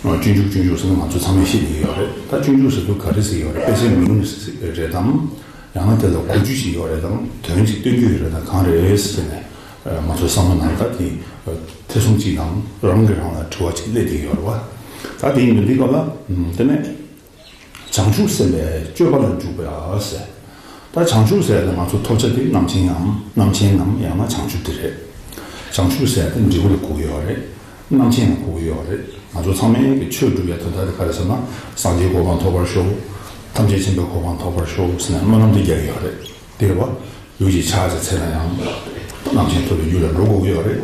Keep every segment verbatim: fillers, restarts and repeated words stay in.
སྤྱོད་འཇུག། སྤྱོད་འཇུག་ཟེར་ན་ང་ཚོ་ཚང་མས་ཤེས་ཀྱི་ཡོད་རེད། ད་སྤྱོད་འཇུག་ཟེར་དུས་ག་རེ་ཟེར་ཡོད་རེད། དཔེ་ཆའི་མིང་རེད་དམ། ཡང་ན་དེ་ལ་གོ་རྒྱུ་ཞིག་ཡོད་རེད་དམ། དོན་ཅིག་སྟོན་རྒྱུ་ཡོད་རེད་དམ། གང་རེད་ཟེར་ནས་ང་ཚོ་བསམ་བློ་ནང་ད་དེ་ཐེ་ཚོམ་གཅིག་དང་རང་གིས་རང་ལ་དྲི་བ་གཅིག་སླེབས་བསྡད་ཡོད་རེད་བ། ད་དེ་ཡིན་དུས་འདི་སྐབས་ལ་དེ་ནས། བྱང་ཆུབ་སེམས་དཔའི་སྤྱོད་པ་ལ་འཇུག་པ་ཟེར། ད་བྱང་ཆུབ་ཟེར་ཡ་དེ་ང་ཚོ་ཐོབ་བྱ་དེ་རྣམ་མཁྱེན་ནམ། རྣམ་མཁྱེན་ནམ་ཡང་ན་བྱང་ཆུབ་དེ་རེད། བྱང་ཆུབ་ཟེར་ཡ་དེ་འབྲས་བུ་ལ་གོ་གི་ཡོད་རེད། རྣམ་མཁྱེན་ལ་གོ་གི་ཡོད་རེད། ང་ཚོ་ཚང་མས་ཀྱི་ཆོས་སྒྲུབ་ཡ་དོན་དག་དེ་ག་རེ་ཟེར་ན། སངས་རྒྱས་གོ་འཕང་ཐོབ་པར་ཤོག། ཐམས་ཅད་མཁྱེན་པའི་གོ་འཕང་ཐོབ་པར་ཤོག་ཟེར་ནས་སྨོན་ལམ་དེ་རྒྱག་གི་ཡོད་རེད། དེ་རེད་བ། ལུས་ཀྱི་ཕྱག་ཅིག་འཚལ་ན་ཡང་། རྣམ་མཁྱེན་ཐོབ་པའི་རྒྱུ་ལ་འགྲོ་དགོས་ཀྱི་ཡོད་རེད།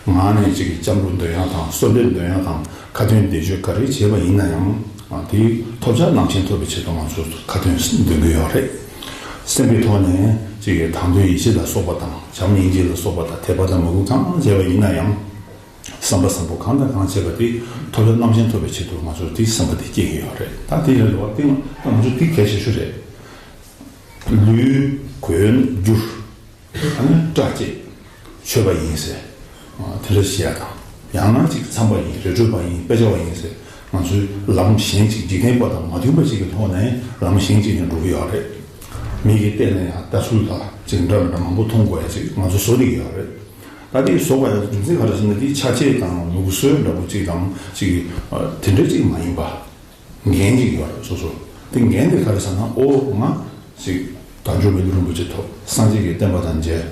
ངག་ནས་ཅིག་སྐྱབས་འགྲོ་འདོན་ཡག་དང་གསོལ་འདེབས་འདོན་ཡག་དང་ཁ་ཏོན་བཟླས་བརྗོད་ག་རེ་བྱས་པ་ཡིན་ན་ཡང་། དེའི་ཐོབ་བྱ་རྣམ་མཁྱེན་ཐོབ་པའི་ཆེད་དུ་ང་ཚོས་ཁ་ཏོན་འདོན་གྱི་ཡོད་རེད། སེམས་པའི་ཐོག་ནས་ཅིག་དང་དོན་ཡིད་བྱེད་ལ་སོགས་པ་དང་བྱམས་སྙིང་རྗེ་ལ་སོགས་པ་དང་དད་པ་དང་མོས་གུས་གང་བྱས་པ་ཡིན་ན་ཡང་། བསམ་པ་བཟང་པོ་གང་དང་གང་བྱས་པ་དེ་ཐོབ་བྱ་རྣམ་མཁྱེན་ཐོབ་པའི་ཆེད་དུ་ང་ཚོས་དེའི་བསམ་པ་དེ་སྐྱེ་གི་ཡོད་རེད། ད་དེ་ཡོད་རེད་བ། དེ་ང་ཚོ་དེ་གལ་ཆེ་ཤོས་རེད། ལུས་གོས་གྱུར། ཨ་ནི་སྐྲ་བཅད། མཆོད་པ་ཡིན་ཟེར། དེ་འདྲ་བཤད་ཡ་དང་། ཡང་ན་ཅིག་འཚམས་པ་ཡིན། རི་ཁྲོད་པ་ཡིན། དཔེ་ཆ་བ་ཡིན་ཟེར། ང་ཚོའི་ལམ་གཞན་ཅིག་འཇིག་རྟེན་པ་དང་མ་མཐུན་པ་ཅིག་གི་ཐོག་ནས་ལམ་གཞན་ཅིག་ནས་འགྲོ་གི་ཡོད་རེད། མིག་གིས་བལྟས་ན་ཡང་ལྟ་ཚུལ་དང་ཅིག་འདྲ་མི་འདྲ་མང་པོ་མཐོང་དགོས་ཡ་ཅིག་ང་ཚོ་བཟོ་བསྡད་ཀྱི་ཡོད་རེད། ད་དེ་བཟོ་དགོས་ཡ་རྒྱུ་མཚན་ག་རེ་ཟེར་ན། དེའི་ཆ་བྱད་དང་ལུགས་སྲོལ་འདྲ་པོ་ཅིག་དང་ཅིག་དེ་འདྲ་ཅིག་མ་ཡིན་པ། འགན་ཅིག་ཡོད་རེད་སོ་སོ། དེ་འགན་དེ་ག་རེ་ཟེར་ན། ཨོ་ང་ཅིག་དལ་འབྱོར་མི་ལུས་རིན་པོ་ཆེ་ཐོབ། སངས་རྒྱས་ཀྱི་བསྟན་པ་དང་མཇལ།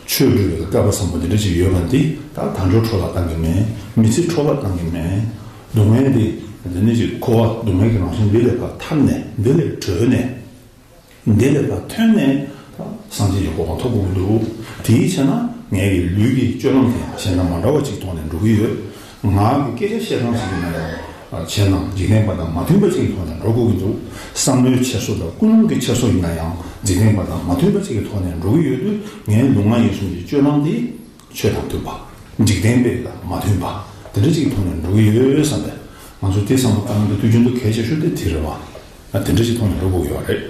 ཆོས་སྒྲུབ་པའི་སྐལ་པ་བཟང་པོ་འདི་འདྲ་ཅིག་ཡོད་པ་འདི་ད་དལ་འབྱོར་འཕྲོ་བརླག་བཏང་གི་མེད། མི་ཚེ་འཕྲོ་བརླག་བཏང་གི་མེད། སྡུག་བསྔལ་འདི་འདི་ནི་ཅིག་འཁོར་བ་སྡུག་བསྔལ་གྱི་རང་བཞིན་འདི་ལས་ཕར་ཐར་ནས། འདི་ལས་གྲོལ་ནས། འདི་ལས་ཕར་ཐོན་ནས་སངས་རྒྱས་ཀྱི་གོ་འཕང་ཐོབ་དགོས་ཀྱི་འདུག། དེའི་ཕྱིར་ན་ངའི་གི་ལུས་ཀྱི་སྤྱོད་ལམ་དེ་ཡང་གཞན་དང་མ་འདྲ་བ་ཅིག་ཐོག་ནས་འགྲོ་གི་ཡོད། ངག་གི་སྐད་ཆ་བཤད་སྟངས་ཤིག་ཡིན་ན་ཡང་། གཞན་དང་འཇིག་རྟེན་པ་དང་མ་མཐུན་པ་ཅིག་གི་ཐོག་ནས་འགྲོ་དགོས་ཀྱི་འདུག། བསམ་བློའི་འཁྱེར་སོ་དང་ཀུན་སློང་གི་འཁྱེར་སོ་ཡིན་ན་ཡང་འཇིག་རྟེན་པ་དང་མ་མཐུན་པ་ཅིག་གི་ཐོག་ནས་འགྲོ་གི་ཡོད་དུས། ངའི་ལུས་ངག་ཡིད་གསུམ་གྱི་སྤྱོད་ལམ་དེ་ཆོས་དང་མཐུན་པ། འཇིག་རྟེན་པའི་དང་མ་མཐུན་པ། དེ་འདྲ་ཅིག་གི་ཐོག་ནས་འགྲོ་གི་ཡོད་བསམ་པས། ང་ཚོས་དེ་བསམ་བློ་བཏང་ཡོང་དུས་དུས་རྒྱུན་དུ་གལ་ཆེ་ཤོས་དེ་དེ་རེད་བ། དེ་འདྲ་ཞིག་མཐོང་ནས་འགྲོ་དགོས་ཡོད་རེད།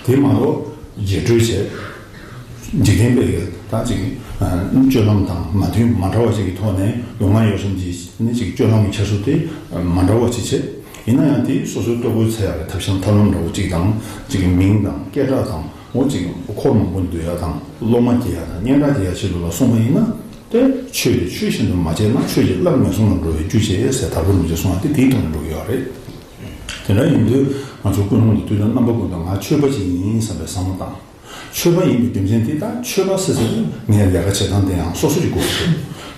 དེ་མ་གཏོགས་རྗེས་གྲོལ་བྱས། འཇིག་རྟེན་པའི་ད་ཅིག་སྤྱོད་ལམ་དང་མ་མཐུན་མ་འདྲ་བ་ཅིག་གི་ཐོག་ནས་ལུས་ངག་ཡིད་གསུམ་གྱི་ནི་ཅིག་སྤྱོད་ལམ་གྱི་འཁྱེར་སོ་དེ་མ་འདྲ་བ་ཅིག་བྱས། ཡིན་ན་ཡང་དེ་སོ་སོའི་ལྟོ་གོས་འཚོལ་ཡག་གི་ཐབས་ཤེས་ཐབས་ལམ་འདྲ་བོ་ཅིག་དང་། ཅིག་གི་མིང་དང་སྐད་གྲགས་དང་། འོ་ཅིག་འཁོར་མང་པོ་འདུས་ཡག་དང་སློབ་མ་སྐྱེ་ཡག་དང་སྙན་གྲགས་སྐྱེ་ཡག་ཆེད་དུ་ལ་སོང་བ་ཡིན་ན། དེ་ཆོས་དེ་ཆོས་བཞིན་དུ་མ་བྱས་ན་ཆོས་ཀྱི་བླ་མེད་གསུང་ལ་འགྲོ་བའི་རྒྱུ་བྱེད་ཟེར་དར་པོ་རིན་པོ་ཆེས་གསུངས་པ་དེ་དེའི་ཐོག་ནས་འགྲོ་གི་ཡོད་རེད། དེ་འདྲ་ཡིན་དུས་ང་ཚོ་ཀུན་སློང་དུ་དུས་དང་རྣམ་པ་ཀུན་ཏུ་ང་ཆོས་པ་ཅིག་ཡིན་བསམ་པའི་བསམ་བློ་བཏང་། ཆོས་པ་ཡིན་པའི་རྒྱུ་མཚན་དེ་ད་ཆོས་པ་ཟེར་ཟེར་དུས་ངའི་ལས་ཀ་བྱེད་སྟངས་དེ་ཡང་སོ་སོ་ཅིག་དགོས་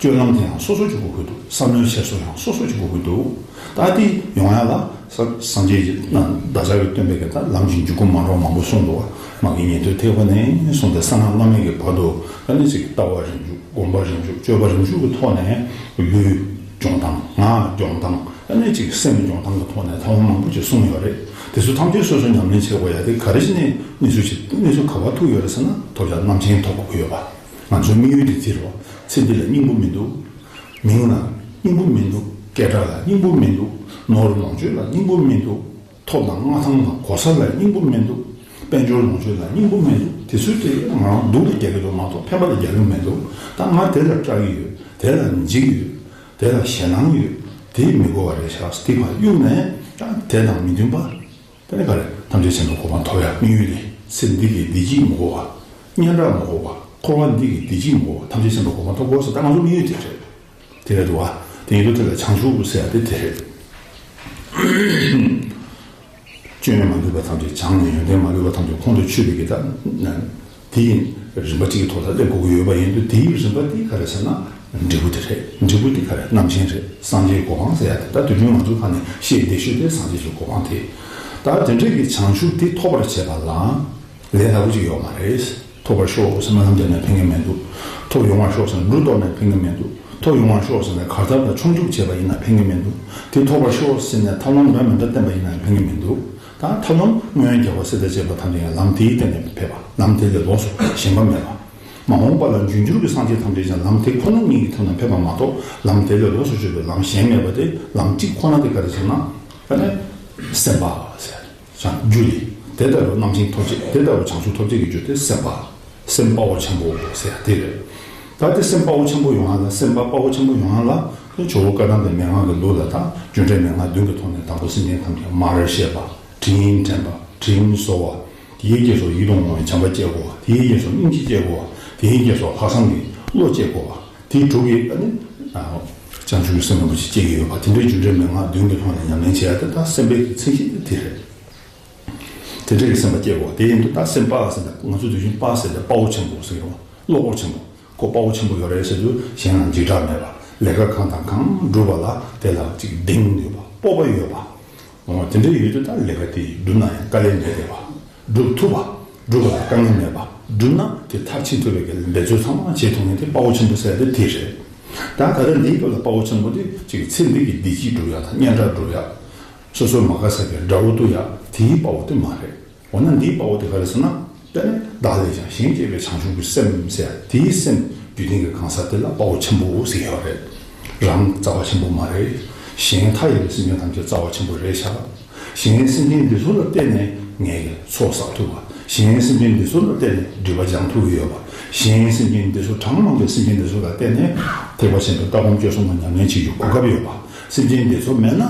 ཀྱི་འདུག། སྤྱོད་ལམ་དེ་ཡང་སོ་སོ་ཅིག་དགོས་ཀྱི་འདུག། བསམ་བློའི་འཁྱེར་སོ་ཡང་སོ་སོ་ཅིག་དགོས་ཀྱི་འདུག། ད་དེ་ཡོང་ཡ་ལ་ས་སངས་རྒྱས་ཀྱི་བདག་ཅག་གི་སྟོན་པའི་གི་ད་ལམ་གྱི་འཇུག་སྒོ་མང་རབས་མང་པོ་གསུངས་འདུག་བ། མ་གི་ཉན་ཐོས་ཐེག་པ་ནས་བཟུང་སྟེ་གསང་སྔགས་བླ་མེད་ཀྱི་བར་དུ། ད་ནི་ཅིག་ལྟ་བ་རིམ་བྱུང་། སྒོམ་པ་རིམ་བྱུང་། སྤྱོད་པ་རིམ་བྱུང་གི་ཐོག་ནས་ལུས་སྦྱོང་སྟངས། ངག་སྦྱོང་སྟངས། ཨ་ནི་ཅིག་སེམས་སྦྱོང་སྟངས་ཀྱི་ཐོག་ནས་ཐབས་ལམ་མང་པོ་ཅིག་གསུངས་ཡོད་རེད། དེ་ཚོ་ཐམས་ཅད་སོ་སོས་ཉམས་ལེན་བྱེད་དགོས་ཡ་དེ་ག་རེ་བྱས་ནས་གནས་ཚུལ་ཅིག་གནས་ཚུལ་ག་པར་ཐུག་ཡོད་རེད་ཟེར་ན། ཐོབ་བྱ་རྣམ་མཁྱེན་ཐོབ་དགོས་ཀྱི་ཡོད་པ། ང་ཚོའི་དམིགས་ཡུལ་དེ་དེ་རེད་བ། ཚེ་འདི་ལ་སྙིང་པོ་མི་འདུག། མིང་ལ་སྙིང་པོ་མི་འདུག། སྐད་གྲགས་ལ་སྙིང་པོ་མི་འདུག། ནོར་ལོངས་སྤྱོད་ལ་སྙིང་པོ་མི་འདུག། ཐོབ་དང་མངའ་ཐང་དང་གོ་ས་ལ་སྙིང་པོ་མི་འདུག། དཔལ་འབྱོར་ལོངས་སྤྱོད་ལ་སྙིང་པོ་མི་འདུག། དེ་ཚོའི་དེ་ང་རང་སྡུག་ལ་རྒྱག་གི་འདུག་མ་གཏོགས་ཕན་པ་ལ་རྒྱག་གི་མི་འདུག། ད་ང་དེ་ལ་སྐྲག་གི་ཡོད། དེ་ལ་འཇིགས་ཡོད། དེ་ལ་ཞེད་སྣང་ཡོད། དེ་མི་དགོས་པ་རེད་ཤག། དེ་ཕར་གཡུག་ནས་ད་དེ་དང་མི་མཐུན་པ། དེ་ནི་ག་རེ། ཐམས་ཅད་མཁྱེན་པའི་གོ་འཕང་ཐོབ་ཡ་དམིགས་ཡུལ་དེ། ཚེ་འདི་གི་བདེ་སྐྱིད་མི་དགོས་པ། སྙན་གྲགས་མི་དགོས་པ། འཁོར་བ་འདི་གི་བདེ་སྐྱིད་མི་དགོས་པ། ཐམས་ཅད་མཁྱེན་པའི་གོ་འཕང་ཐོབ་དགོས་ཟེར། ད་ང་ཚོ་དམིགས་ཡུལ་དེ་རེད། དེ་རེད་འདུག་བ། དེ་ཡིན་དུས་དེ་ལ་བྱང་ཆུབ་ཟེར་ཡ་དེ་དེ་རེད། སྐྱོན་མ་ལུས་པ་ཐམས་ཅད་སྦྱངས་ནས། ཡོན་ཏན་མ་ལུས་པ་ཐམས་ཅད་ཁོང་དུ་ཆུད་པའི་གི་ད། དེ་ཡི་རིམ་པ་གཅིག་གི་ཐོག་ལ་སླེབས་དགོས་ཀྱི་ཡོད་པ་ཡིན་དུས། དེའི་རིམ་པ་དེ་ག་རེ་ཟེར་ན། འབྲས་བུ་དེ་རེད། འབྲས་བུ་དེ་ག་རེ། རྣམ་མཁྱེན་རེད། སངས་རྒྱས་གོ་འཕང་ཟེར་ཡ་དེ། ད་དུས་རྒྱུན་ང་ཚོའི་ཁ་ནས་བཤད་བསྡད་ཤོས་དེ་སངས་རྒྱས་ཀྱི་གོ་འཕང་དེ། ད་དེ་འདྲའི་གི་བྱང་ཆུབ་དེ་ཐོབ་པར་བྱེད་པ་ལ། ལས་སླ་པོ་ཅིག་ཡོད་མ་རེད། ཐོབ་པར་ཤོག་ཟེར་སྨོན་ལམ་བཏབ་ནས་ཕན་གྱི་མི་འདུག། ཐོབ་ཡོང་བར་ཤོག་ཟེར་ནས་འབྲུ་གཏོར་ནས་ཕན་གྱི་མི་འདུག། ཐོབ་ཡོང་བར་ཤོག་ཟེར་ནས་གར་སྟབས་དང་ཆོས་དྲུག་བྱས་པ་ཡིན་ན་ཕན་གྱི་མི་འདུག། དེ་ཐོབ་པར་ཤོག་ཟེར་ནས་ཐབས་ལམ་འདྲ་མི་འདྲ་བསྟན་པ་ཡིན་ན་ཕན་གྱི་མི་འདུག། ད་ཐབས་ལམ་སྔོན་རྒྱགས་པ་སྲིད་པ་བཅས་པ་ཐམས་ཅད་ཀྱང་ལམ་དེའི་སྟེང་ནས་ཕེབས་པ། ལམ་དེ་ལས་ལོགས་སུ་གཞན་པ་མེད་པ། མ་འོངས་པ་ལ་འབྱུང་འགྱུར་གྱི་སངས་རྒྱས་ཐམས་ཅད་ཀྱང་ལམ་དེ་ཁོ་ན་ཉིད་ཀྱི་ཐོག་ནས་ཕེབས་པ་མ་གཏོགས། ལམ་དེ་ལས་ལོགས་སུ་གཅོད་པའི་ལམ་གཞན་མེད་པ་དེ། ལམ་གཅིག་ཁོ་ན་དེ་ག་རེ་ཟེར་ན། ཨ་ནི་སེམས་པ་ཟེར། བྱང་རྒྱུ་ལས། དེ་ལྟ་བུ་རྣམ་མཁྱེན་ཐོབ་བྱེད། དེ་ལྟ་བུ་བྱང་ཆུབ་ཐོབ་བྱེད་ཀྱི་རྒྱུ་དེ་སེམས་དཔའ། སེམས་དཔའ་བོ་ཆེན་པོ་ཟེར་ཡ་དེ་རེད། ད་དེ་སེམས་དཔའ་བོ་ཆེན་པོ་ཡོང་ཡ་ལ། སེམས་དཔའ་དཔའ་བོ་ཆེན་པོ་ཡོང་ཡ་ལ་ ཇོ་བོ་བཀའ་གདམས་པའི་མན་ངག་གི་ལུགས་ལ་དང་རྒྱུ་འབྲས་མན་ངག་བདུན་གྱི་ཐོག་ནས་དང་པོ་སེམས་ཅན་ཐམས་ཅད་མར་གཤེགས་པ། དྲིན་དྲན་པ། དྲིན་གཟོ་བ། དེའི་རྗེས་སུ་ཡིད་དུ་འོང་བའི་བྱམས་པ་སྐྱེ་དགོས་པ། དེའི་རྗེས་སུ་སྙིང་རྗེ་སྐྱེ་དགོས་པ། དེའི་རྗེས་སུ་ལྷག་བསམ་གྱི་བློ་སྐྱེ་དགོས་པ། དེའི་དྲུག་གིས་ཨ་ནི་བྱང་ཆུབ་ཀྱི་སེམས་རིན་པོ་ཆེ་སྐྱེ་གི་ཡོད་པ། དེ་འདྲའི་རྒྱུ་འབྲས་མན་ངག་བདུན་གྱི་ཐོག་ནས་ཉམས་ལེན་བྱེད་ཡ་དེ་ད་སེམས་དཔའི་གི་མཚན་གཞི་དེ་དེ་རེད། དེ་འདྲ་གི་སེམས་པ་སྐྱེ་དགོས། དེ་ཡིན་དུས་ད་སེམས་དཔའ་ཟེར་ན་ང་ཚོ་དུས་རྒྱུན་དཔའ་ཟེར་ཏེ་དཔའ་བོ་ཆེན་པོ་ཟེར་གི་རེད་བ། བློ་ཁོག་ཆེན་པོ། ཁོ་དཔའ་བོ་ཆེན་པོ་ཡོད་རེད་ཟེར་དུས་གཞན་ལ་འཇིགས་སྐྲག་མེད་པ། ལས་ཀ་གང་དང་གང་བསྒྲུབ་པ་ལ་དེ་ལ་ཅིག་གདེང་ཡོད་པ། སྤོབས་པ་ཡོད་པ། འོ་དེ་འདྲ་ཡོད་དུས་ད་ལས་ཀ་དེ་བསྒྲུབ་ན་ཡང་དཀའ་ལས་མེད་པ། བསྒྲུབ་ཐུབ་པ། བསྒྲུབ་པ་ལ་དཀའ་ངལ་མེད་པ། བསྒྲུབ་ན་དེ་མཐར་ཕྱིན་ཐུབ་པའི་གི་འབད་རྩོལ་ཚང་མ་བྱེད་ཐུབ་མཁན་དེ་དཔའ་བོ་ཆེན་པོ་ཟེར་ཡ་དེ་དེ་རེད། ད་ག་ད་འདིའི་སྐབས་ལ་དཔའ་བོ་ཆེན་པོ་དེ་ཅིག་ཚེ་འདི་གི་བདེ་སྐྱིད་སྒྲུབ་ཡ་དང་སྙན་གྲགས་སྒྲུབ་ཡ། སོ་སོའི་མ་དགའ་ས་གི་དགྲ་བོ་གཏུག་ཡ་དེའི་དཔའ་བོ་དེ་མ་རེད། འོ་ན་འདིའི་དཔའ་བོ་དེ་ག་རེ་ཟེར་ན། དེ་ནི་བདག་ལས་ཀྱང་གཞན་གཅེས་པའི་བྱང་ཆུབ་ཀྱི་སེམས་ཟེར་ཡ་དེའི་སེམས་རྒྱུད་ལྡན་གྱི་གང་ཟག་དེ་ལ་དཔའ་བོ་ཆེན་པོ་ཟེར་ཡོད་རེད། རང་རྩ་བ་ཆེན་པོ་མ་རེད། གཞན་མཐའ་ཡས་པའི་སེམས་ཅན་ཐམས་ཅད་རྩ་བ་ཆེན་པོ་རེད་ཤག་གཞན་སེམས་ཅན་འདི་ཚོ་ལ་བརྟེན་ནས་ངས་ཀྱི་ཚོགས་བསགས་ཐུབ་པ། གཞན་སེམས་ཅན་འདི་ཚོ་ལ་བརྟེན་ནས་སྒྲིབ་པ་སྦྱང་ཐུབ་ཀྱི་ཡོད་པ། གཞན་སེམས་ཅན་འདི་ཚོ་གྲངས་མང་པོའི་སེམས་ཅན་འདི་ཚོ་ལ་བརྟེན་ནས་ཐེག་པ་ཆེན་པོའི་ལྟ་སྒོམ་སྤྱོད་གསུམ་ལ་ཉམས་ལེན་བྱེད་རྒྱུའི་གོ་སྐབས་ཡོད་པ། སེམས་ཅན་འདི་ཚོ་མེད་ན་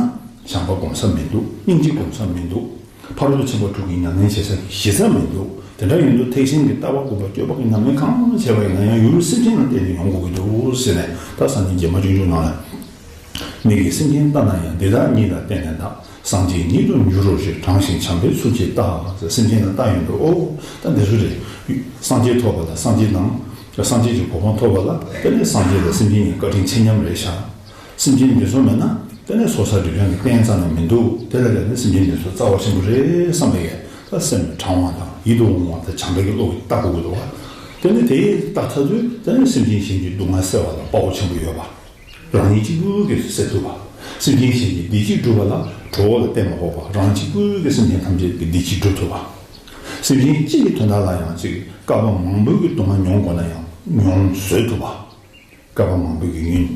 བྱམས་པ་སྒོམ་ས་མི་འདུག་སྙིང་རྗེ་སྒོམ་ས་མི་འདུག་ཕ་རོལ་ཏུ་ཕྱིན་པ་དྲུག་གི་ཉམས་ལེན་བྱེད་ས་གི་གཞི་རྩ་མི་འདུག་དེ་འདྲ་ཡིན་དུས་ཐེག་ཆེན་གྱི་ལྟ་བ་དགོས་པ་སྤྱོད་པ་གི་ཉམས་ལེན་གང་བྱས་པ་ཡིན་ན་ཡང་ཡུལ་སེམས་ཅན་ལ་བརྟེན་ནས་ཡོང་དགོས་ཀྱི་འདུག་ཟེར་ནས། ད་སངས་རྒྱས་བྱེ་མ་སྤྱོད་འཇུག་ནང་ལ། མིག་གིས་སེམས་ཅན་ལྟ་ན་ཡང་། འདི་དག་ཉིད་ལ་བརྟེན་ནས་གདའ། སངས་རྒྱས་ཉིད་དུ་འགྱུར་རོ་ཞེས། དྲང་ཞིང་བྱམས་པའི་ཚུལ་གྱིས་བལྟ། ཟེར་སེམས་ཅན་ལ་བལྟ་ཡོང་དུས་ཨོ། ད་འདི་ཚོ་རེད། སངས་རྒྱས་ཐོབ་པ་དང་སངས་རྒྱས་དང་། སངས་རྒྱས་ཀྱི་གོ་འཕང་ཐོབ་པ་ལ་དེ་ནས་སངས་རྒྱས་དང་སེམས་ཅན་གཉིས་བཀའ་དྲིན་ཆེ་མཉམ་རེད་ཤག་སེམས་ཅན་འདི་ཚོ་མེད་ན་དེ་ནས་ཚོགས་བསགས་སྒྲིབ་སྦྱང་གི་རྟེན་རྩ་ནས་མི་འདུག་དེ་ལ་བརྟེན་ནས་སེམས་ཅན་འདི་ཚོ་རྩ་བ་ཆེན་པོ་རེད་བསམ་པའི་ད་སེམས་དྲང་བ་དང་ཡིད་དུ་འོང་བ་དང་བྱམས་པའི་བློ་གིས་བལྟ་དགོས་ཀྱི་འདུག་བ། དེ་ནས་དེ་བལྟ་ཚར་དུས་དེ་ནས་སེམས་ཅན་གཞན་གྱི་སྡུག་བསྔལ་སེལ་བ་ལ་དཔའ་བོ་ཆེན་པོ་ཡོད་པ། རང་ཉིད་གཅིག་པུ་གིས་སེལ་ཐུབ་པ། སེམས་ཅན་གཞན་གྱི་བདེ་སྐྱིད་སྒྲུབ་པ་ལ་གྲོགས་པོ་ལ་བརྟེན་མ་དགོས་པ། རང་གཅིག་པུ་གིས་སེམས་ཅན་ཐམས་ཅད་ཀྱི་བདེ་སྐྱིད་སྒྲུབ་ཐུབ་པ། སེམས་ཅན་གཅིག་གི་དོན་དག་ལ་ཡང་གཅིག་བསྐལ་པ་མང་པོའི་གི་སྡུག་བསྔལ་མྱོང་དགོས་ན་ཡང་མྱོང་བཟོད་ཐུབ་པ། བསྐལ་པ་མང་པོའི་གི་ཡུན།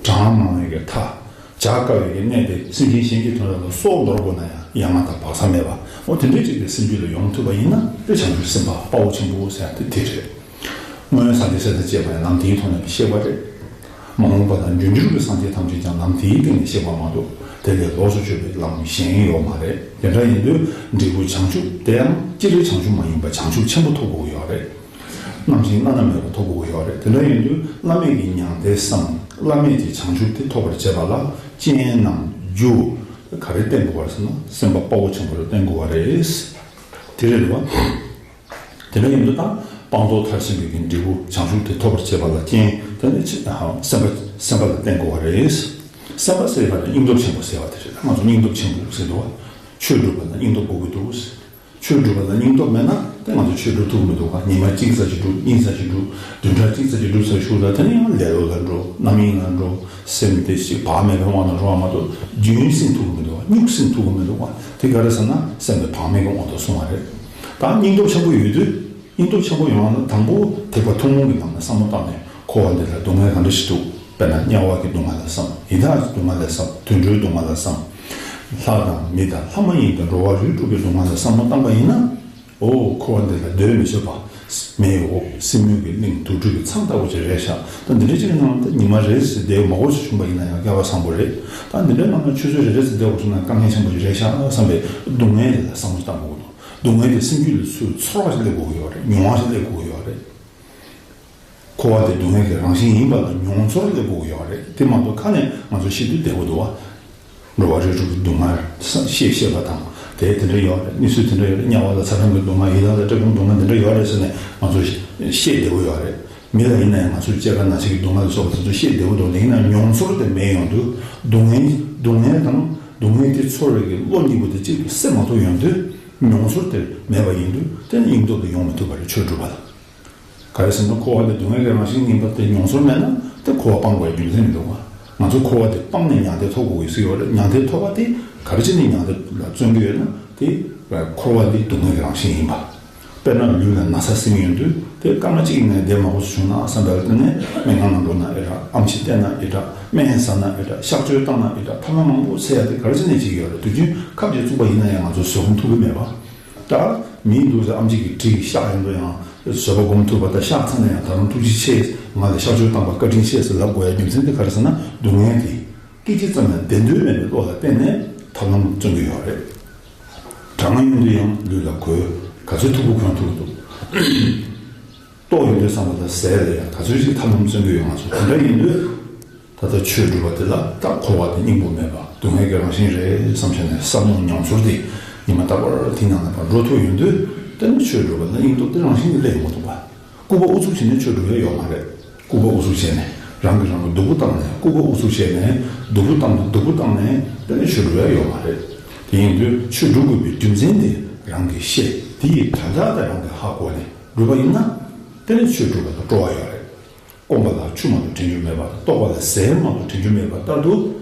གྲངས་མང་བའི་གི་མཐའ། བྱ་དཀའ་བའི་གི་གནས་དེ་སེམས་ཅན་གཞན་གྱི་དོན་དག་ལ་སྲོག་འདོར་དགོས་ན་ཡང་ཡ་ང་དང་བག་ཚ་མེད་པ། འོ་དེ་འདྲའི་ཅིག་གི་སེམས་རྒྱུད་ལ་ཡོང་ཐུབ་པ་ཡིན་ན་དེ་བྱང་ཆུབ་སེམས་དཔའ་དཔའ་བོ་ཆེན་པོ་ཟེར་ཡ་དེ་དེ་རེད། སྔོན་སངས་རྒྱས་སྲས་དང་བཅས་པ་ཡང་ལམ་དེའི་ཐོག་ནས་གཤེགས་པ་རེད། མ་འོངས་པ་དང་རྒྱུ་འགྱུར་གྱི་སངས་རྒྱས་ཐམས་ཅད་ཀྱང་ལམ་དེའི་སྟེང་ནས་གཤེགས་པ་མ་གཏོགས་དེ་ལས་ལོགས་སུ་གཅོད་པའི་ལམ་གཞན་ཡོད་མ་རེད། དེ་འདྲ་ཡིན་དུས་འབྲས་བུ་བྱང་ཆུབ་དེ་ཡང་སྤྱིར་བྱང་ཆུབ་མ་ཡིན་པ་བྱང་ཆུབ་ཆེན་པོ་ཐོབ་དགོས་ཡོད་རེད། རྣམ་མཁྱེན་བླ་ན་མེད་པ་ཐོབ་དགོས་ཡོད་རེད། དེ་འདྲ་ཡིན་དུས་བླ་མེད་ཀྱི་མྱང་འདས་སམ་བླ་མེད་ཀྱི་བྱང་ཆུབ་དེ་ཐོབ་པར་བྱེད་པ་ལ་རྐྱེན་ནམ་རྒྱུ་ག་རེ་བསྟེན་དགོས་པ་རེད་ཟེར་ན་སེམས་དཔའ་དཔའ་བོ་ཆེན་པོ་ལ་བསྟེན་དགོས་པ་རེད། དེ་རེད་བ། དེ་འདྲ་ཡིན་དུས་ད་སྤངས་རྟོགས་མཐར་ཕྱིན་པའི་གི་འབྲས་བུ་བྱང་ཆུབ་དེ་ཐོབ་པར་བྱེད་པ་ལ་རྐྱེན་དེ་ནི་ཅི་སེམས་པ་སེམས་པ་ལ་བསྟེན་དགོས་པ་རེད། སེམས་པ་ཟེར་བ་ནི་སྙིང་སྟོབས་ཆེན་པོ་ཟེར་བ་དེ་རེད། ང་ཚོ་སྙིང་སྟོབས་ཆེན་པོ་ཟེར་འདུག་བ། ཆོས་སྒྲུབ་པ་ལ་སྙིང་སྟོབས་དགོས་ཀྱི་འདུག་ཆོས་སྒྲུབ་པ་ལ་སྙིང་སྟོབས་མེད་ན་དེ་ང་ཚོ་ཆོས་སྒྲུབ་ཐུབ་ཀྱི་མི་འདུག་ག་ཉི་མ་གཅིག་ཙམ་ཞིག་སྒྲུབ། གཉིས་ཙམ་ཞིག་སྒྲུབ། བདུན་ཕྲག་གཅིག་ཙམ་ཞིག་སྒྲུབ་ཚར་ཤུལ་ལ་དེ་ནས་ཡང་ལེ་ལོ་ལ་འགྲོ། རྣམ་གཡེང་ལ་འགྲོ། སེམས་དེ་ཞིག་བག་མེད་པའི་དབང་དུ་འགྲོ་བ་མ་གཏོགས་རྒྱུན་སྲིང་ཐུབ་ཀྱི་མི་འདུག་ག་གཉུག་སྲིང་ཐུབ་ཀྱི་མི་འདུག་ག་དེ་ག་རེ་ཟེར་ན་སེམས་དེ་བག་མེད་ཀྱི་དབང་དུ་སོང་བ་རེད། ད་སྙིང་སྟོབས་ཆེན་པོ་ཡོད་དུས། སྙིང་སྟོབས་ཆེན་པོ་ཡོང་བ་ན་དང་པོ་ཐེག་པ་ཐུན་མོང་གི་ནང་ནས་བསམ་བློ་བཏང་ནས་འཁོར་བ་འདི་ལ་སྡུག་བསྔལ་ག་འདྲ་ཞིག་འདུག་དཔེར་ན་དམྱལ་བ་གི་སྡུག་བསྔལ་ལ་བསམ། ཡི་དྭགས་ཀྱི་སྡུག་བསྔལ་ལ་བསམ། དུད་འགྲོའི་སྡུག་བསྔལ་ལ་བསམ། ལྷ་དང་མི་དང་ལྷ་མ་ཡིན་པའི་འགྲོ་བ་རིགས་དྲུག་གི་སྡུག་བསྔལ་ལ་བསམ་བློ་བཏང་པ་ཡིན་ན། ཨོ་འཁོར་བ་འདི་ལ་སྡོད་མི་ཆོག་པ། མེ་ཡི་འོབས་སྲིན་མོ་གི་གླིང་དུར་ཁྲོད་ཀྱི་ཚང་ལྟ་བུ་ཅིག་རེད་ཤག་ད་འདི་འདྲ་ཅིག་གི་ནང་དུ་ཉི་མ་རེ་ཟེར་བསྡད་མ་དགོས་སུ་བྱུང་པ་ཡིན་ན་ཡང་སྐལ་བ་བཟང་པོ་རེད། ད་འདི་འདྲའི་ནང་ན་ཆུ་ཚོད་རེ་རེ་ཟེར་བསྡད་དགོས་བྱུང་ན་དཀའ་ངལ་ཆེན་པོ་ཅིག་རེད་ཤག་བསམ་པའི་སྡུག་བསྔལ་དེ་ལ་བསམ་བློ་བཏང་དགོས་ཀྱི་འདུག་སྡུག་བསྔལ་དེ་སེམས་རྒྱུད་ལ་ཚུར་ཚོར་བ་ཞིག་སླེབས་དགོས་ཀྱི་ཡོད་རེད། མྱོང་བ་ཞིག་སླེབས་དགོས་ཀྱི་ཡོད་རེད། འཁོར་བ་དེ་སྡུག་བསྔལ་གྱི་རང་བཞིན་ཡིན་པ་ལ་མྱོང་ཚོར་སླེབས་དགོས་ཀྱི་ཡོད་རེད། དེ་མ་གཏོགས་ཁ་ནས་ང་ཚོ་ཤི་དུས་བདེ་པོ་འདུག་བ། འགྲོ་བ་རིགས་དྲུག་གི་སྡུག་བསྔལ་ཤེས་ཤེས་པ་དང་དེ་དེ་འདྲ་ཡོད་རེད། གནས་ཚུལ་དེ་འདྲ་ཡོད་རེད། དམྱལ་བ་ལ་ཚ་གྲང་གི་སྡུག་བསྔལ། ཡི་དྭགས་ལ་བཀྲེས་སྐོམ་སྡུག་བསྔལ་དེ་འདྲ་ཡོད་རེད་ཟེར་ནས་ང་ཚོ་ཤེས་བདེ་པོ་ཡོད་རེད། མི་ལ་ཡིན་ན་ཡང་ང་ཚོ་སྐྱེ་རྒ་ན་འཆི་གི་སྡུག་བསྔལ་ལ་སོགས་པ་དེ་ཚོ་ཤེས་བདེ་པོ་འདུག་དེ་ཡིན་ན་མྱོང་ཚོར་དེ་མེད་ཡོང་དུས་སྡུག་བསྔལ་སྡུག་བསྔལ་དང་སྡུག་བསྔལ་དེ་ཚོར་བའི་གི་བློ་གཉིས་པོ་དེ་གཅིག་ཏུ་སེལ་མ་ཐུབ་ཡོང་དུས་མྱོང་ཚོར་དེ་མེད་པ་ཡིན་དུས་དེ་ནི་སྙིང་སྟོབས་དེ་ཡོང་མི་ཐུབ་པ་རེད། ཆོས་སྒྲུབ་པ་ལ། ག་རེ་ཟེར་ན་འཁོར་བ་དེ་སྡུག་བསྔལ་གྱི་རང་བཞིན་ཡིན་པ་དེ་མྱོང་ཚོར་མེད་ན་དེ་འཁོར་བ་སྤང་དགོས་པའི་རྒྱུ་མཚན་མི་འདུག་བ། ང་ཚོ་འཁོར་བ་དེ་སྤངས་ནས་མྱང་འདས་ཐོབ་དགོས་ཀྱི་ཟེར་ཡོད་རེད། མྱང་འདས་ཐོབ་པ་དེ་ག་རེ་བྱས་ནས་མྱང་འདས་ལ་བརྩོན་གྱི་ཡོད་ན་དེ་འཁོར་བ་འདི་སྡུག་བསྔལ་གྱི་རང་བཞིན་ཡིན་པ། དཔེར་ན་ལུས་ལ་ན་ཚ་ཟིན་ཡོང་དུས་དེ་སྐར་མ་གཅིག་ནས་བསྡད་མ་དགོས་སུ་བྱུང་ན་བསམ་པའི་དེ་ནས་སྨན་ཁང་ལ་འགྲོ་ན་ཨེ་དྲག་ཨེམ་ཆི་བསྟེན་ན་ཨེ་དྲག་སྨན་ཟ་ན་ཨེ་དྲག་གཤག་བཅོས་བཏང་ན་ཨེ་དྲག་ཐབས་ལམ་མང་པོ་འཚོལ་ཡ་དེ་ག་རེ་བྱས་ནས་བྱེད་ཀྱི་ཡོད་རེད། དུས་རྒྱུན་ཁབ་ཀྱིས་བཙུགས་པ་ཡིན་ན་ཡང་ང་ཚོ་བཟོད་སྒོམ་ཐུབ་ཀྱི་མེད་པ། ད་མིའི་འདུག་ཟེར་ཨམ་ཆི་གི་གྲི་གཤགས་ཡོང་དུས་ཡང་བཟོད་པ་སྒོམ་ཐུབ་པ། ད་གཤགས་ཚར་ན་ཡང་ད་རུང་ཐུགས་རྗེ་ཆེ། ང་ལ་གཤག་བཅོས་བཏང་བར་བཀའ་དྲིན་ཆེ་ཟེར་ལབ་དགོས་ཡ་རྒྱུ་མཚན་དེ་ག་རེ་ཟེར་ན་སྡུག་བསྔལ་དེ་ སྐད་ཅིག་ཙམ་ཡང་བདེན་དོན་མེད་པའི་བློ་ལ་བརྟེན་ནས་ཐབས་ལམ་བརྩོན་གྱི་ཡོད་རེད། གྲང་ངར་ཡོང་དུས་ཡང་ལུས་ལ་གོས། ག་ཚོད་མཐུག་པོ་གོན་ཐུབ་འདུག། ལྟོགས་ཡོང་དུས་བསམ་པ་དང་ཟས་ལ་ཡང་ག་ཚོད་ཅིག་ཐབས་ལམ་བརྩོན་གྱི་ཡོད། ང་ཚོ་དེ་འདྲ་ཡིན་དུས། ད་ལྟ་ཆོས་སྒྲུབ་པ་དེ་ལ་ད་འཁོར་བ་དེ་སྙིང་པོ་མེད་པ་སྡུག་བསྔལ་གྱི་རང་བཞིན་རེད་བསམ་བྱས་ནས་བསམ་བློ་ཉམས་ཚོར་དེ་ཉི་མ་རྟག་པར་དེ་ནང་ལ་ཕར་འགྲོ་ཐུབ་ཡོང་དུས། དེ་ནི་ཆོས་སྒྲུབ་པ་ལ་སྙིང་སྟོབས་དེ་རང་བཞིན་གྱིས་སླེབས་ཡོང་གི་འདུག་པ། སྐུར་པ་ཨུ་ཚུགས་བྱས་ནས་ཆོས་སྒྲུབ་ཡ་ཡོད་མ་རེད། སྐུར་པ་ཨུ་ཚུགས་བྱས་ནས་རང་གིས་རང་ལ་སྡུག་པོ་བཏང་ནས། སྐུར་པ་ཨུ་ཚུགས་བྱས་ནས་སྡུག་པོ་བཏང་སྡུག་པོ་བཏང་ནས་དེ་ནི་ཆོས་སྒྲུབ་ཡ་ཡོད་མ་རེད། དེ་ཡིན་དུས་ཆོས་སྒྲུབ་དགོས་པའི་རྒྱུ་མཚན་དེ་རང་གིས་ཤེས། དེ་ཡི་དོན་དག་དེ་རང་གིས་ཧ་གོ་ནས་སྒྲུབ་པ་ཡིན་ན། དེ་ནི་ཆོས་སྒྲུབ་པ་ལ་སྤྲོ་བ་ཡོད་རེད། སྐོམ་པ་ལ་ཆུ་མ་གཏོགས་དྲན་རྒྱུ་མེད་པ་དང་། ལྟོགས་པ་ལ་ཟས་མ་གཏོགས་དྲན་རྒྱུ་མེད་པ་ལྟར་དུ།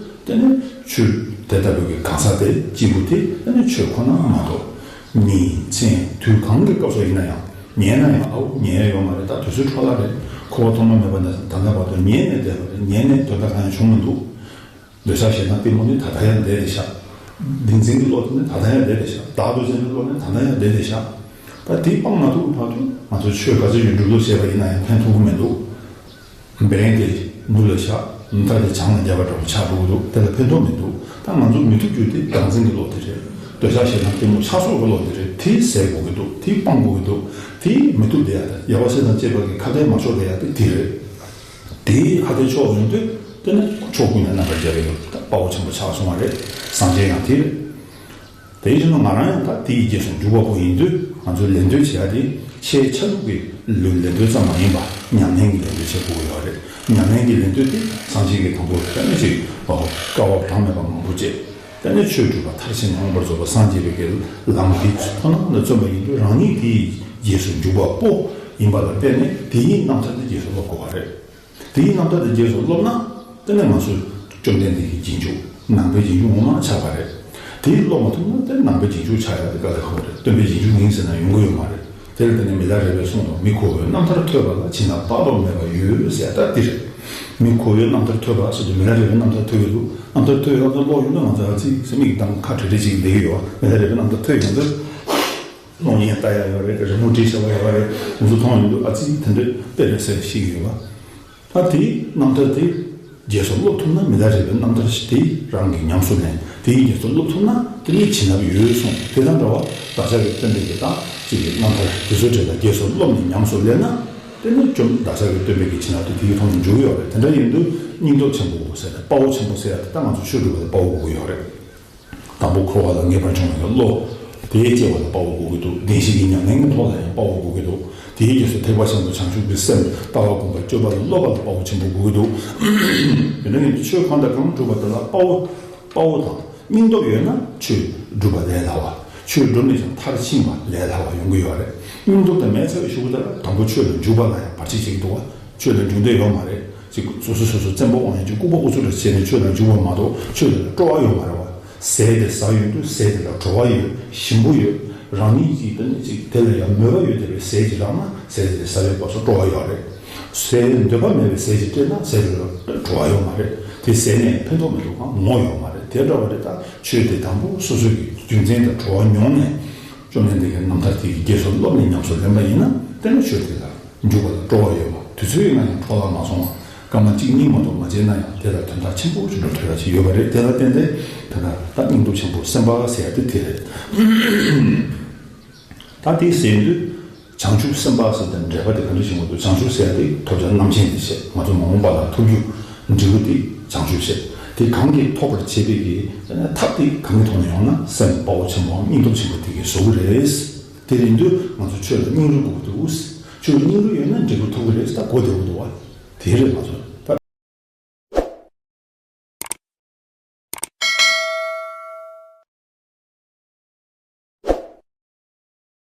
དེ་ནི་ཆོས་དེ་ལྟ་བུའི་གི་གང་ཟག་དེ་སྐྱེས་བུ་དེ་དེ་ནི་ཆོས་ཁོ་ན་མ་གཏོགས། ཉིན་མཚན་དུས་གང་གི་སྐབས་སུ་ཡིན་ན་ཡང་ཉལ་ན་ཡང་ཨའུ་ཉལ་ཡ་ཡོད་མ་རེད། ད་དུས་ཚོད་འཕྲོ་བརླག་རེད། འཁོར་བ་ཐོག་མ་མེད་པ་ནས་ད་ལྟ་བར་དུ་ཉལ་ནས་བསྡད་པ་རེད། ཉལ་ནས་དོན་དག་གང་ཡང་བྱུང་མི་འདུག། འདོད་ཆགས་ཞེ་སྡང་གཏི་མུག་ནི་ད་ལྟ་ཡང་བསྡད་དེ་བཞག། བདེན་འཛིན་གྱི་བློ་དེ་ནི་ད་ལྟ་ཡང་བསྡད་དེ་བཞག། བདག་ཏུ་འཛིན་པའི་བློ་ནི་ད་ལྟ་ཡང་བསྡད་དེ་བཞག། ད་དེ་སྤང་མ་ཐུབ་བར་དུ་ང་ཚོས་ཆོས་ག་ཚོད་ཅིག་སྒྲུབ་ལུགས་བྱས་པ་ཡིན་ན་ཡང་ཕན་ཐོགས་ཀྱི་མི་འདུག། བེ་རེང་དེ་ནུབ་ལ་བཞག། ནུབ་ཐག་དེ་བྱང་ལ་རྒྱབ་པ་འདྲ་པོ་ཆགས་འགྲོ་གི་འདུག། དེ་ལ་ཕན་ཐོགས་མི་འདུག། ད་ང་ཚོ་མི་ཐུབ་རྒྱུ་དེ་བདག་འཛིན་གྱི་བློ་དེ་རེད། འདོད་ཆགས་ཞེ་སྡང་གཏི་མུག་ཆགས་སོགས་ཀྱི་བློ་དེ་རེད། དེ་ཟད་དགོས་ཀྱི་འདུག། དེ་སྤང་དགོས་ཀྱི་འདུག། དེ་མི་ཐུབ་བསྡད་ཡ་དེ། ཡ་བ་སེ་དང་བཅས་པ་གི་ཁ་ཏའི་མ་ཆོག་བསྡད་ཡ་དེ་དེ་རེད། དེའི་ཧ་ཏའི་ཕྱོགས་ཡོང་དུས་དེ་ནི་ཕྱོགས་ཀུན་ནས་རྣམ་པར་རྒྱལ་བའི་དཔའ་བོ་ཆེན་པོ་ཆགས་སོང་བ་རེད། སངས་རྒྱས་ཡང་དེ་རེད། དེ་བཞིན་དུ་ང་རང་ཡང་ད་དེའི་རྗེས་སུ་འཇུག་པ་པོ་ཡིན་དུས། ང་ཚོའི་ལས་འདོད་བྱེད་ཡ་དེ་ཆེས་ཆ་ལུགས་ཀྱི་ལུས་ལས་འདོད་ཙམ་མ་ཡིན་པ་ཉམས་ལེན་གྱི་ལས་འདོད་བྱེད་དགོས་ཀྱི་ཡོད་རེད། ཉམས་ལེན་གྱི་ལས་འདོད་དེ་སངས་རྒྱས་ཀྱིས་དང་པོར་དཔེ་མི་སྲིད་དཀའ་བ་གྲངས་མེད་པ་མང་པོ་སྤྱད། དེ་ནས་ཆོས་སྒྲུབ་པ་མཐར་ཕྱིན་ནས་མངོན་པར་རྫོགས་པར་སངས་རྒྱས་པའི་གི་ལམ་དེ་ཁོ་ན་ལ་བརྩོན་པ་ཡིན་དུས། རང་ཉིད་དེའི་རྗེས་སུ་འཇུག་པ་པོ་ཡིན་པ་ལ་བརྟེན་ནས་དེའི་རྣམ་ཐར་དེ་རྗེས་སུ་སློབ་དགོས་པ་རེད། དེའི་རྣམ་ཐར་དེ་རྗེས་སུ་སློབ་ན། དེ་ནས་ང་ཚོས་བཅོམ་ལྡན་འདས་ཀྱི་རྗེས་འཇུག། ནང་པའི་རྗེས་འཇུག་ངོ་མ་ཆགས་པ་རེད། དེ་སློབ་མ་ཐུབ་ན་དེ་ནང་པའི་རྗེས་འཇུག་ཆགས་ཡ་དེ་དཀའ་ལས་ཁག་པོ་རེད། སྟོན་པའི་རྗེས་འཇུག་ཡིན་ཟེར་ན་ཡོང་གི་ཡོད་མ་རེད། དེར་བརྟེན་ནས་མི་ལ་རས་པས་གསུངས་དོ། མི་ཁོ་བོས་རྣམ་ཐར་ཐོས་པ་ལ་བྱིན་རླབས་དཔག་ཏུ་མེད་པ་ཡོད་ཟེར་ཡ་ད་འདི་རེད། མི་ཁོ་བོས་རྣམ་ཐར་ཐོས་པ་ཟེར་དུས་མི་ལ་རས་པའི་རྣམ་ཐར་ཐོས་ཀྱི་འདུག། རྣམ་ཐར་ཐོས་ཡོད་ན་ཀློག་ཡོད་ན་ང་ཚོ་ཨ་ཙི་ཟེར་མིག་གིས་ད་ཁ་བྲེ་བྲེ་ཅིག་བསྡད་ཀྱི་ཡོད། མི་ལ་རས་པའི་རྣམ་ཐར་ཐོས་ཡོང་དུས། གློག་བརྙན་ལྟ་ཡ་ཡོད་རེད། རི་མོ་བྲིས་བཞག་པ་ཡོད་རེད། ང་ཚོ་མཐོང་ཡོང་དུས་ཨ་ཙི་དེ་འདྲ་དཔེ་རེད་ཟེར་ཤེས་ཀྱི་ཡོད་པ། ད་དེའི་རྣམ་ཐར་དེ་རྗེས་སུ་སློབ་ཐུབ་ན། མི་ལ་རས་པའི་རྣམ་ཐར་ཞིག་དེ་རང་གིས་ཉམས་སུ་ལེན། དེའི་རྗེས་སུ་སློབ་ཐུབ་ན་དེ་ནི་བྱིན་རླབས་ཡོད་གསུངས། དེ་དང་འདྲ་བ་བདག་ཅག་གི་སྟོན་པའི་གི་ད་ཅིག་གི་རྣམ་ཐར་དེ་ཚོ་འདྲ་ལ་རྗེས་སུ་སློབ་ནས་ཉམས་སུ་ལེན་ན། དེ་ནི་བཅོམ་བདག་ཅག་གི་སྟོན་པའི་གི་བྱིན་རླབས་དེ་དེའི་ཐོག་ནས་འཇུག་གི་ཡོད་རེད། དེ་འདྲ་ཡིན་དུས་སྙིང་སྟོབས་ཆེན་པོ་ཟེར་ཏེ་དཔའ་བོ་ཆེན་པོ་ཟེར་ཡ་དེ་ད་ང་ཚོ་ཆོས་སྒྲུབ་པ་ལ་དཔའ་བོ་དགོས་ཀྱི་ཡོད་རེད། དང་པོ་འཁོར་བ་ལ་ངེས་པར་འབྱུང་བའི་བློ། དེའི་སྐྱེ་བ་ལ་དཔའ་བོ་དགོས་ཀྱི་འདུག། བདེན་བཞི་གི་ཉམས་ལེན་གྱི་ཐོག་ལ་ཡང་དཔའ་བོ་དགོས་ཀྱི་འདུག། དེའི་རྗེས་སུ་ཐེག་པ་ཆེན་པོ་བྱང་ཆུབ་ཀྱི་སེམས་ལྟ་བ་སྒོམ་པ་སྤྱོད་པ་ལ་སློབ་པ་ལ་དཔའ་བོ་ཆེན་པོ་དགོས་ཀྱི་འདུག། དེ་འདྲ་ཡིན་དུས་ཆོས་གང་དང་གང་སྒྲུབ་པ་དེ་ལ་དཔའ་བོ། དཔའ་བོ་དང་སྙིང་སྟོབས་ཡོད་ན་ཆོས་སྒྲུབ་པ་ལས་སླ་བ། ཆོས་སྒྲུབ་ནས་ཀྱང་མཐར་ཕྱིན་པ་ལས་སླ་བ་ཡོང་གི་ཡོད་རེད། སྙིང་སྟོབས་དེ་མེད་ཚར་བའི་གཞུག་གུ་དེ་ལ་དང་པོ་ཆོས་ལ་འཇུག་པ་ལ་ཡང་བར་ཆད་བྱེད་ཀྱི་འདུག་བ། ཆོས་ལ་འཇུག་འདོད་ཡོད་མ་རེད། ཅིག་སོ་སོ་སོ་སོ་བཙན་པོ་དབང་ཡོད་ཅིག་ལྐུགས་པ་ཨུ་ཚུགས་རེ་བྱས་ནས་ཆོས་ལ་འཇུག་པ་མ་གཏོགས་ཆོས་ལ་སྤྲོ་བ་ཡོད་མ་རེད་བ། ཟས་དེ་ཟ་ཡོང་དུས་ཟས་དེ་ལ་བྲོ་བ་ཡོད། ཞིམ་པོ་ཡོད། རང་ཉིད་ཀྱིས་དེ་ནི་ཅིག་དེ་ལ་ཡང་མོས་པ་ཡོད་བསྡད་པའི་ཟས་ཅིག་རག་ན་ཟས་དེ་ཟ་བའི་སྐབས་སུ་སྤྲོ་བ་ཡོད་རེད། ཟས་འདོད་པ་མེད་པའི་ཟས་ཅིག་སྤྲད་ན་ཟས་དེ་ལ་བྲོ་བ་ཡོད་མ་རེད། དེ་ཟས་ནས་ཕན་ཐོགས་མི་འདུག་གམ་ངོ་ཡོད་མ་རེད། དེ་འདྲ་བ་རེད། ད་ཆོས་དེ་དང་པོ་སོ་སོ་གི་རྒྱུ་མཚན་དང་བྲོ་བ་མྱོང་ནས་བཅོམ་ལྡན་འདས་ཀྱི་རྣམ་ཐར་དེ་གི་རྗེས་སུ་སློབ་ནས་ཉམས་སུ་ལེན་པ་ཡིན་ན་དེ་ནི་ཆོས་དེ་ལ་འཇུག་པ་ལ་སྤྲོ་བ་ཡོད་པ། དུས་ཚོད་ཡིན་ན་ཡང་འཕྲོ་བརླག་མ་སོང་བ། སྐར་མ་གཅིག་གཉིས་མ་གཏོགས་མ་བྱས་ན་ཡང་དེ་ལ་དོན་དག་ཆེན་པོ་ཞིག་འགྲོ་ཐུབ་ཡ་ཞིག་ཡོད་པ་རེད། དེ་ལ་བརྟེན་ཏེ་ད་ལྟ་ད་སྙིང་སྟོབས་ཆེན་པོ་སེམས་པ་ཟེར་ཡ་དེ་དེ་རེད། ད་དེ་ཟེར་དུས་བྱང་ཆུབ་སེམས་དཔའ་ཟེར་དེ་འགྲེལ་པ་དེ་ག་འདྲ་ཞིག་འོང་དུས། བྱང་ཆུབ་ཟེར་ཡ་དེ་ཐོབ་བྱ་རྣམ་མཁྱེན་དེ་བྱས། ང་ཚོ་མ་འོངས་པ་ལ་ཐོབ་རྒྱུ་འབྲས་བུ་དེ་བྱང་ཆུབ་བྱས། དེ་གང་གིས་ཐོབ་པར་བྱེད་པའི་གི་ཐབས་དེ་གང་གི་ཐོག་ནས་ཡོང་ན་སེམས་དཔའ་བོ་ཆེན་པོའམ་སྙིང་སྟོབས་ཆེན་པོ་དེ་གིས་བཟོ་གི་རེད། དེ་ཡིན་དུས་ང་ཚོ་ཆོས་ལ་སྙིང་རུས་དགོས་ཀྱི་འདུག། ཆོས་ལ་སྙིང་རུས་ཡོད་ན་འབྲས་བུ་ཐོབ་ཀྱི་རེད། ད་གོ་བདེ་བོ་འདུག་བ། དེ་རེད། ང་ཚོ་